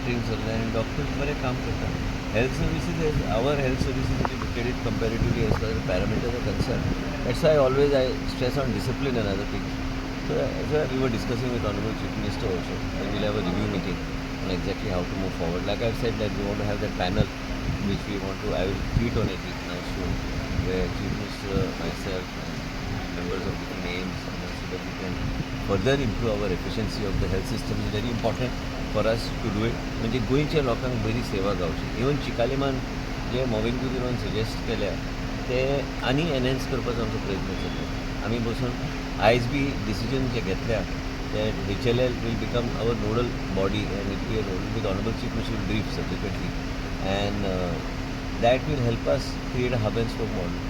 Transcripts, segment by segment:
Monitoring चल्लें आनी doctors बरें काम करता. Health services, as our health services, if you look at it comparatively as far as parameters are concerned, that's why always I stress on discipline and other things. So that's why we were discussing with Honorable Chief Minister also that we'll have a review meeting on exactly how to move forward. Like I've said, that we want to have that panel which we want to, I will tweet on it now soon, where Chief Minister, myself and members of different AIIMS, so that we can further improve our efficiency of the health system is very important for us to do it. म्हणजे गोंयच्या लोकांक बरी सेवा गावची. Even चिकालीमान जे Mauvin गुदिन्होन suggest केल्या ते आनी enhance करपाचो आमचो प्रयत्न चल्ला. आमी बसून आयज बी डिसिजन जे घेतल्या ते HLL will become our nodal body and it be nodal with Honourable Chief Minister will brief subsequently, and that will help us create a hub and spoke model.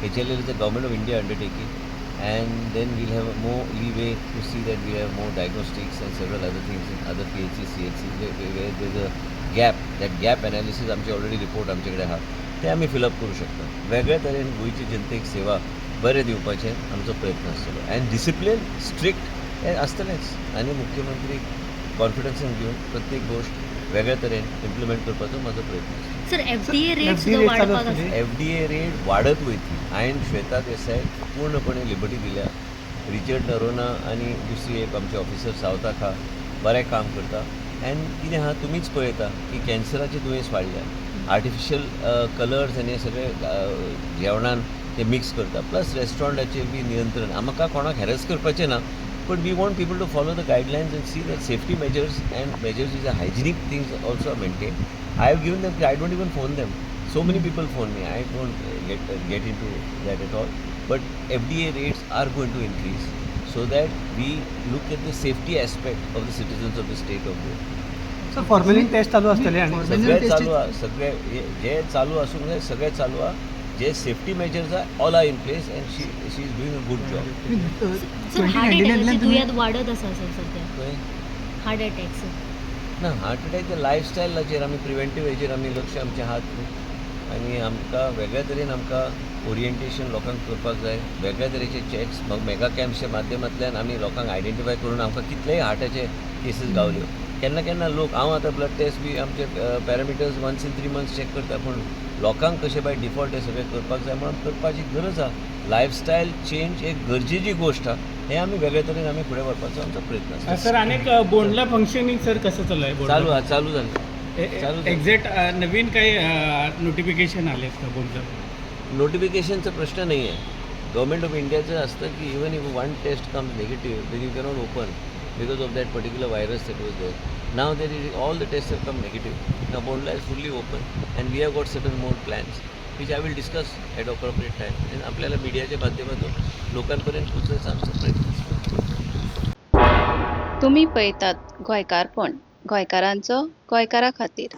HLL is a Government of India undertaking, and then we'll have more leeway to see that we have more diagnostics and several other things in other PHC, CHCs where there's a gap. That gap analysis आमचे already report आमचे कडेन आहा, ते आमी fill up करूं शकता. वेगळ्या तरेन गोंयचे जनतेक सेवा बरें दिवपाचें आमचो प्रयत्न आसतलो आनी डिसिप्लीन स्ट्रिक्ट हें आसतलेंच आनी मुख्यमंत्री कॉन्फिडन्सान घेवन प्रत्येक गोश्ट वेगळ्या तरेन इम्प्लिमेंट करपाचो म्हाजो प्रयत्न आसतलो. सर, एफडीए रेट FDA सुद्दां rate चालू वाडपाक आसतली. आसा. एफडीए रेट वाडत वयतली. हांवें श्वेता देसाय पूर्णपणे लिबर्टी दिल्या. रिचर्ड नरोना आनी दुसरी एक आमचे ऑफिसर सावथाक आहा, बरें काम करता. एंड कितें आहा, तुमीच पळयता की कॅन्सराचे दुयेंस वाडल्या. आर्टिफिशियल कलर्स आनी हे सगळे जेवणान ते मिक्स करता. प्लस रेस्टॉरंटाचेर बी नियंत्रण. आमकां कोणाक हॅरस करपाचें ना, but we want people to follow the guidelines and see that safety measures and measures is a hygienic things also are maintain. I have given them, I don't even phone them. So many people phone me. I don't get into that at all. But FDA rates are going to increase so that we look at the safety aspect of the citizens of the state of Goa. Sir, formalin test चालू आसतले आनी सगळे चालू आहा. सगळे जे चालू आसूंक जाय सगळे चालू आहा. जे सेफ्टी मेजर्स आहा, all are in place and she is doing a good job. Sir, heart अटॅकाचे दुयेंत वाडत आसा सर सध्या, हार्ट अटॅक्स. ना, हार्ट अटॅक लायफस्टायलाचेर आमी प्रिवेंटीव हेजेर आमी लक्ष आमचें आहात आनी आमकां वेगळ्या तरेन आमकां ओरिएंटेशन लोकांक करपाक जाय. वेगळ्या तरेचे चॅक्स, मग मेगा कॅम्प्सच्या माध्यमांतल्यान आमी लोकांक आयडेंटिफाय करून आमकां कितलेय हार्टाचे केसीस गावल्यो. केन्ना केन्ना लोक, हांव आतां ब्लड टेस्ट बी आमचे parameters once in 3 months check करता, पूण लोकांक कशें बाय डिफॉल्ट हें सगळें करपाक जाय म्हणून करपाची गरज आहा. लायफस्टायल चेंज एक गरजेची गोश्ट आहा. हें आमी वेगळे तरेन आमी फुडें व्हरपाचो आमचो प्रयत्न आसा. सर, अनेक बोंडला फंक्शनिंग सर कसं चालू आहे? चालू आहा, चालू जालें, चालू जालें. एक्झॅक्ट नवीन काही नोटिफिकेशन आले का बोंडला? नोटिफिकेशनचा प्रश्न नाही आहे. गव्हर्मेंट ऑफ इंडियाचं असतं की even if one test comes negative, then you cannot open because of that particular virus that was there. Now there is all the test have come negative. Now Bondla is fully open and we have got certain more plans which I will discuss at appropriate time and आपल्याला मीडियाच्या माध्यमातून लोकांपर्यंत पोचवायचा आमचा प्रयत्न असतो. तुमी पळयतात गोंयकारपण, गोंयकारांचो गोंयकारा खातीर.